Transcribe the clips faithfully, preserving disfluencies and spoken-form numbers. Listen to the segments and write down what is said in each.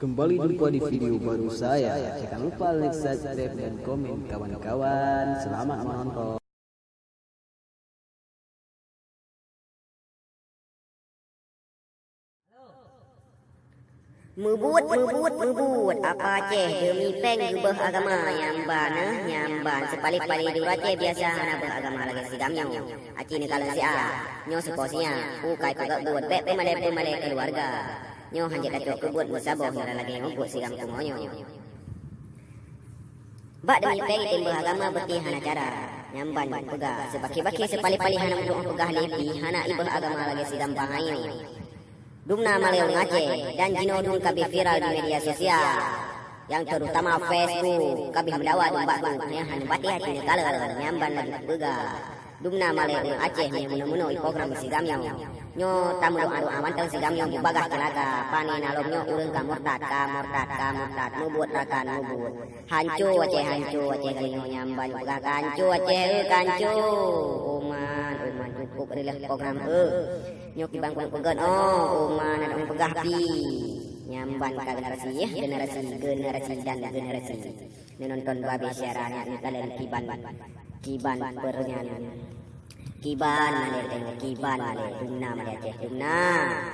Kembali jumpa di video baru saya. Jangan lupa like, subscribe, dan komen, kawan-kawan. Selamat menonton. Mubuet, mubuet, mubuet, apa Aceh demi péng geubeuh agama nyang ban, eh, nyang ban. Seupalé-palé di ureueng Aceh biasa hana beuh agama lagèe si gam nyoe. Aci neukalon siat, nyoe sipo sia, ukai peugöt buet, bèk peumalèe-peumalèe keuluwarga. Nyoe hanjeuet tacok keu buet meusaboh nyoe lagèe nyoe buet si gam kumo nyoe. Bak demi péng item beuh agama beuti hana cara, nyang ban peugah, seubakhe-bakhe seupalé-palé hana meudoa peugah lé pi, hana ibeuh agama lagèe si gam bangai nyoe. Dumna malèe ureueng Aceh dan jinoe dum ka beh viral di media sosial, nyang terutama Facebook, ka beh meudawa dum bak tu, nyang hana batéh hati neukalon, nyang ban lagèe peugah. Dumna malèe ureueng Aceh nyang meunoe-meunoe iprogram si gam nyoe. Nyoe tameudoa-doa mantong si gam nyoe beubagaih ceulaka, pane na lom nyoe ureueng ka murtad, ka murtad, ka murtad, mubuet rakan mubuet. Hanco Aceh, hanco Aceh, lagèe nyoe nyang ban peugah, ka hanco Aceh, eh, ka hanco. Oman, oman, cukup rileh program, eh. Nyoe kiban keuneuk peugöt, oh, uma na dong peugah pi. Nyang ban ka generasi, yeh, generasi, generasi dan generasi. Neunonton babeh siaran nyan neukalon kiban, kiban peureunyang. Kiban malèe tengok, kiban malèe, dumna malèe Aceh, dumna.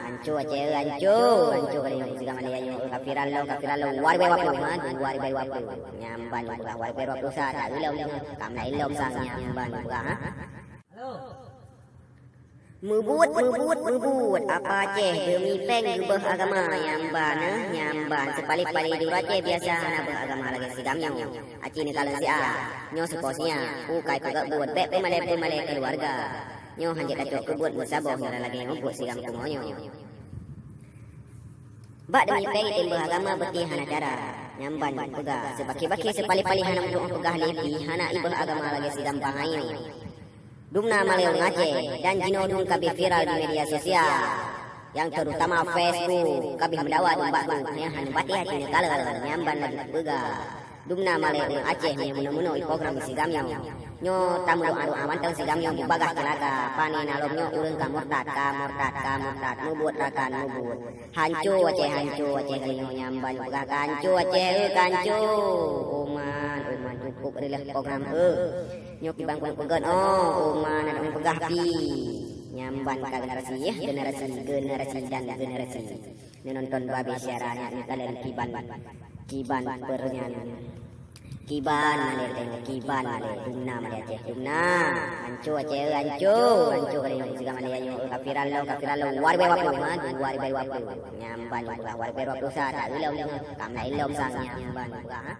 Hanco Aceh, hanco, hanco ka deungoe siga malèe nyoe, ka viral lom, ka viral lom, dua ribu dua puluh, ha, dua ribu dua puluh. Nyang ban peugah dua ribu dua puluh satu, tak lom, kam laén lom sang nyang ban peugah, ha. Mubuet, mubuet, mubuet, apa Aceh demi péng geubeuh agama nyang ban, eh, nyang ban. Seupalé-palé di ureueng Aceh biasa hana beuh agama lagèe si gam nyoe. Aci neukalon siat, nyoe sipo sia, ukai peugöt buet, bèk peumalèe-peumalèe keuluwarga. Nyoe hanjeuet tacok keu buet meusaboh nyoe lagèe nyoe buet si gam kumo nyoe. Bak demi péng item beuh agama beuti hana cara, nyang ban peugah, seubakhe-bakhe seupalé-palé hana meudoa peugah lé pi, hana ibeuh agama lagèe si gam bangai nyoe. Dumna malèe ureueng Aceh dan jinoe dum ka beh viral di media sosial, nyang terutama Facebook, ka beh meudawa dum bak tu, nyang hana batéh hati neukalon, nyang ban lagèe peugah. Dumna malèe ureueng Aceh nyang meunoe-meunoe iprogram si gam nyoe. Nyoe tameudoa-doa mantong si gam nyoe beubagaih ceulaka, pane na lom nyoe ureueng ka murtad, ka murtad, ka murtad, mubuet rakan mubuet. Hanco Aceh, hanco Aceh, lagèe nyoe nyang ban peugah, ka hanco Aceh, eh, ka hanco. Oman, oman, cukup rileh program, eh. Nyoe kiban keuneuk peugöt, oh, uma na dong peugah pi. Nyang ban ka generasi, yeh, generasi, generasi dan generasi. Neunonton babeh siaran nyan neukalon kiban, kiban peureunyang. Kiban malèe tengok, kiban malèe, dumna malèe Aceh, dumna. Hanco Aceh, hanco, hanco ka deungoe siga malèe nyoe, ka viral lom, ka viral lom, dua ribu dua puluh, ha, dua ribu dua puluh. Nyang ban peugah dua ribu dua puluh satu, tak lom, kam laén lom sang nyang ban peugah, ha.